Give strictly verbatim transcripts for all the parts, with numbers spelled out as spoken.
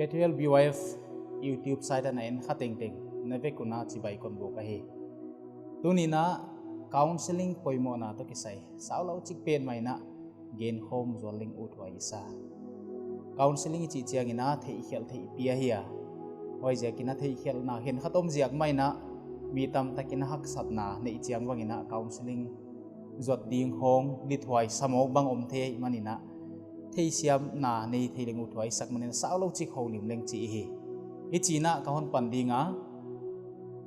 Bethuel B Y F YouTube site a na en kha tengteng na vek un chibai kon buk ahi. Tuni'n counseling poimohna toh kisai saulou chik pen mah in gen khawm zual leng uthuai i sa. Counseling i chih chiangin theihkhelh theihpih ahi a. Huaiziakin theihkhelhna khenkhat om ziak mah in mi tamtakin haksatna neih chiang bangin counseling zuat ding khawng lithuai samawk bang om thei ahihmanin theihsiamna nei thei leng uthuai sak manin saulou chik houlim leng chi hi. Hichiin ka hon pan ding a,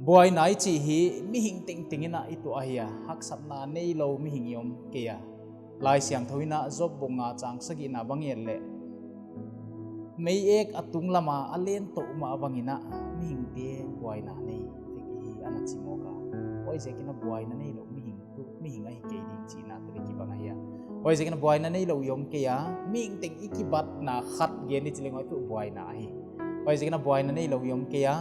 buaina i chih hi mihing tengtengin i tuah ahi a, haksatna neilou mihing i om kei a. Laisiangthou in Job bung nga chang sagihna bang et leh, mei ek a tunglam a a len toh mah bangin mihingte buaina nei thei hi ana chi mawk a. Huaiziakin buaina neilou mihing tuh mihing ahi kei ding chihna toh leng kibang ahi a. Huaiziakin buaina neilou i om kei a, mihing teng i kibatna khat gen i chih leng huai tuh buaina ahi. Huaiziakin buaina neilou i om kei a,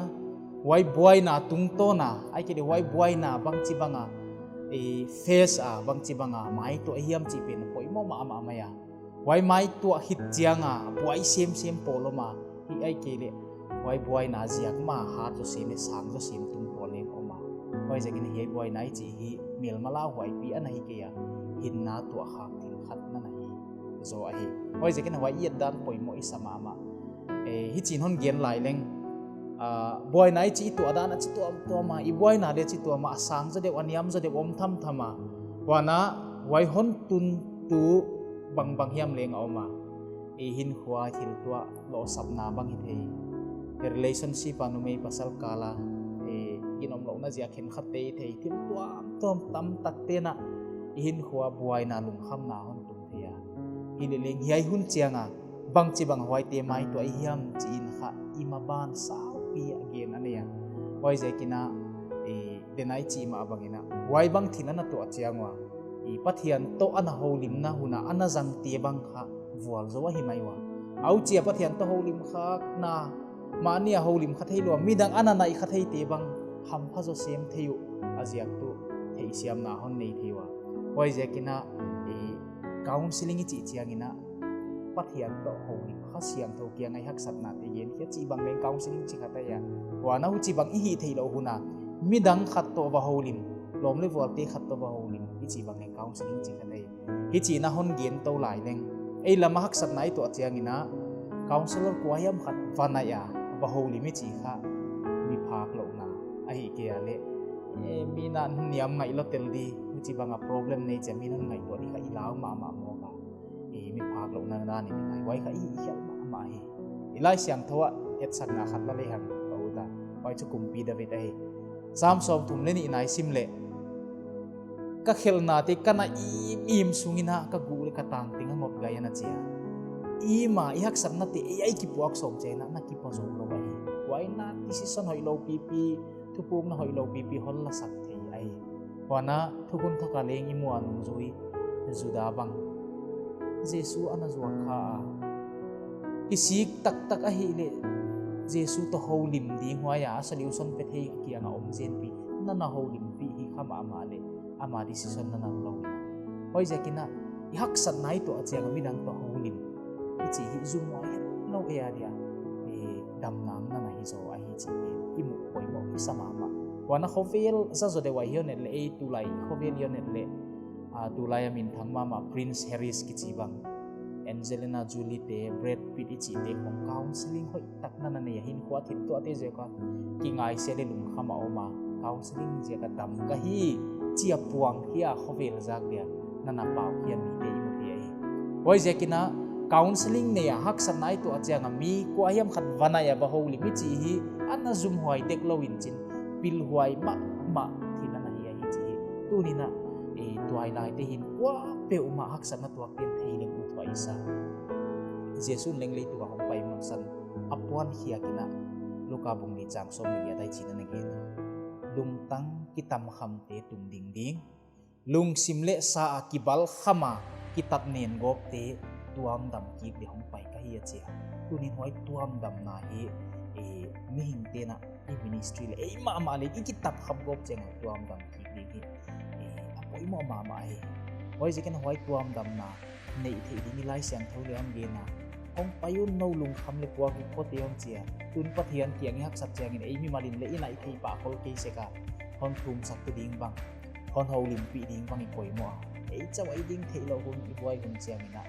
huai buaina tungtawn a, ahihkeileh huai buaina bangchibang a face a, bangchibang a maituah hiam chih pen poimoh mahmah mai a. Huai maituah khit chiang a buai semsem pawl om a, ahihkeileh huai buaina ziak mah hat zaw sem leh sang zaw sem tung pawl leng om a. Huaiziakin hiai buaina i chih hi melma lauhuaipih ana hi kei a, hinna tuahkhak thil khat ana hi zaw ahi. Huaiziakin huai i et dan poimoh i sa mahmah. Eh, hichiin hon gen lai leng, ah, buaina i chih i tuah dan a chi tuamtuam a, i buaina leh chi tuam a, a sang zaw deuh, a niam zaw deuh om thamtham a. Huan huai hon tuntu bangbang hiam leng a om a. I hinkhua thil tuah lohsapna bang hi thei, i relationship a numei pasal kal a, i ginomlouhna ziak khenkhatte hi thei, thil tuamtuam tamtakte'n i hinkhua buaina lungkhamna hon tung thei a. Hileleng hiai hun chiang a bangchibang huaite maituah i hiam chih in kha i maban saupi a gen a nei a. Huaiziakin, eh, denai chih mah bangin huai bang thil ana tuah chiang ua, i Pathian toh ana houlimna hun a ana zangte bang kha vualzou ahi mai ua. Huchia Pathian toh houlim khakna mahni a houlim kha theilou a, midang ana naih kha theite bang hampha zaw sem thei uh, a ziak tuh theihsiamna hon nei thei ua. Huaiziakin, eh, counseling i chih chiangin Pathian toh houlim, Kha Siangthou kiang a i haksatnate genkhia chih bang leng counseling chi khat ahi a. Huan huchibang i hih theihlouh hun a midang khat toh va houlim, lawm leh vualte khat toh va houlim i chih bang leng counseling chi khat ahi. Hichiin hon gen tou lai leng, ei lam a haksatna i tuah chiangin counselor kuahiam khat va naih a va houlim i chih kha mi phaklouhna ahi kei a leh, eh, mi'n hon niam ngaih lou tel di, huchibang a problem nei chiang mi'n hon ngaihtuah di kha i lau mahmah mawk a. Eh, mi phaklouhna dan in i ngai, huai kha i hihkhelh mahmah hi. I Laisiangthou a etsakna khat la lehang ka ut a, huai chu Kumpi David ahi. Sam sawmthum leh nihna i sim leh, ka khelhnate ka na imim sungin ka guh leh ka tang teng a ngotngai ana chi a. I mah i haksatnate ei a i kipuak sawm chiangin na kipazoulou ahi. Huai in decision hoihlou pipi, thupukna hoihlou pipi hon lasak thei ahi. Huan thukhun thak a leng i muh a nungzui Juda bang, Jesu ana zuak kha a, kisik taktak ahihleh Jesu toh houlim ding, huai a solution pe thei kiang a om zenpi, na na houlimpih hi kha mahmah leh ama decision na na lou. Huaiziakin i haksatna i tuah chiang a midang toh houlim i chih hi zumhuai hetlou ei a dia, eh, damna na na hi zaw ahi chih pen i muh poimoh i sa mahmah. Huan khovel zazaw deuh a i hon et leh, ei tulai khovel i hon et leh, ah, tulai a minthang mahmah Prince Harry kichi bang, Angelina Jolie te, Brad Pitt i chihte khong counseling hoihtak na na nei a, hinkhua thil tuahte ziak a kingaisia leh lungkham a om a, counseling ziak a dam ka hi chi a puang hi a, khovel zak dia na na pau hi a mite i mu thei ahi. Huaiziakin counseling nei a haksatna i tuah chiang a mi kuahiam khat va naih a va houlim i chih hi ana zumhuai dek lou in chin, pilhuai mahmah thil ana hi ahi chih hi. Tuni'n, eh, tuailaite hinkhua peuhmah haksatna tuak pen thei leng uthuai i sa. Jesu'n leng leitung a hongpai masa in a puan khiak in, Luka bung li chang sawm leh giat a hichi'n ana gen a, lungtang kitamkhamte tungding ding, lungsim leh sa a kibalkham a kitatnen gawpte tuamdam kik ding hongpai ka hi a chi a. Tuni'n huai tuamdamna hi, eh, mihingte'n i ministry leh ei mahmah leh i kitapkham gawp chiang a tuamdam kik ding hi, eh, a poimoh mahmah hi. Huaiziakin huai tuamdamna neih theih ding i Laisiangthou leh hon gen a, Hong pai un, nou lungkham leh puak in, kote hon chi a. Tun Pathian kiang i haksat chiangin ei mimal in leng i naih theih pah khol kei sek a, hon thumsaktu ding bang, hon houlimpih ding bang i poimoh a. Ei chauh ei ding theihlouh hun, i buai hun chiangin a,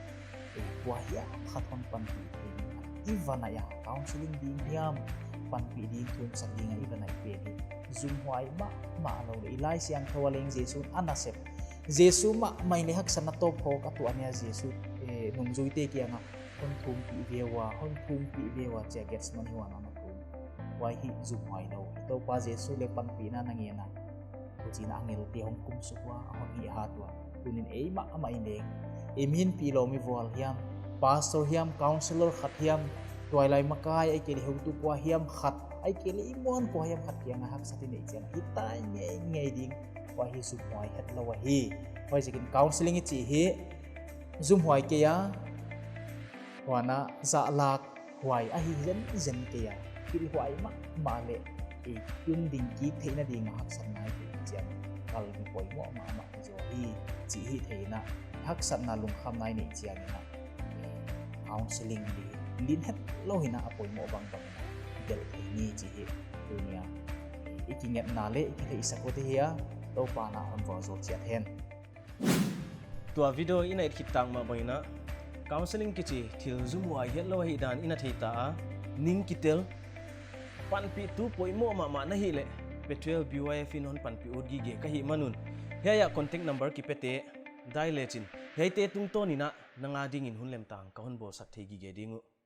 ei kuahiam khat hon panpih thei ding a i va naih a, counselling ding hiam, panpih ding, thumsak ding a i va naih pen hi zumhuai mahmah lou leh, i Laisiangthou a leng Jesu'n a nasep, Jesu mahmah in leng haksatna tawpkhawk a tuah nia, Jesu, eh, nungzuite kiangah hon thumpih ve ua, hon thumpih ve ua chi a, Gethsemane huan a na thum. Huai hi zumhuai lou. I Toupa Jesu leng panpihna na ngen a, huchiin angelte hong kumsuk ua, a hon hihhat ua. Tunin ei mahmah in leng, ei mihinpih lawm i vual hiam, pastor hiam, counselor khat hiam, tuailai makai ahihkeileh heutu kuahiam khat, ahihkeileh i muan kuahiam khat kiangah haksat i neih chiang, hitai ngeingei ding. Huai hi zumhuai hetlou ahi. Huaiziakin counselling i chih hi zumhuai kei a, huan a zahlak huai ahi zenzen kei a, pilhuai mahmah leh i tun ding kik theihna ding a haksatna i neih chiang, kal mi poimoh mahmah zaw hi chih hihtheihna, haksatna lungkhamna i neih chiangin a, counselling di lin hetlou hi'n a poimoh bangbang in a delh thei ni chih hi tuni a i kingetna leh i kitheihsak uh te hi a, Toupa'n a hon vualzawl chiat hen. Tua video i na et khit tak mah bangin a, counselling kichi thil zumhuai hetlou ahihdan i na thei ta a, ning kitel, panpihtu poimoh mahmah na hih leh, Pethuel B Y F in hon panpih ut gige ka hihman un, hiai a contact number kipete dial lechin, hiaite tungtawnin a nang adingin hun lemtang ka hon bawlsak thei gige ding uh.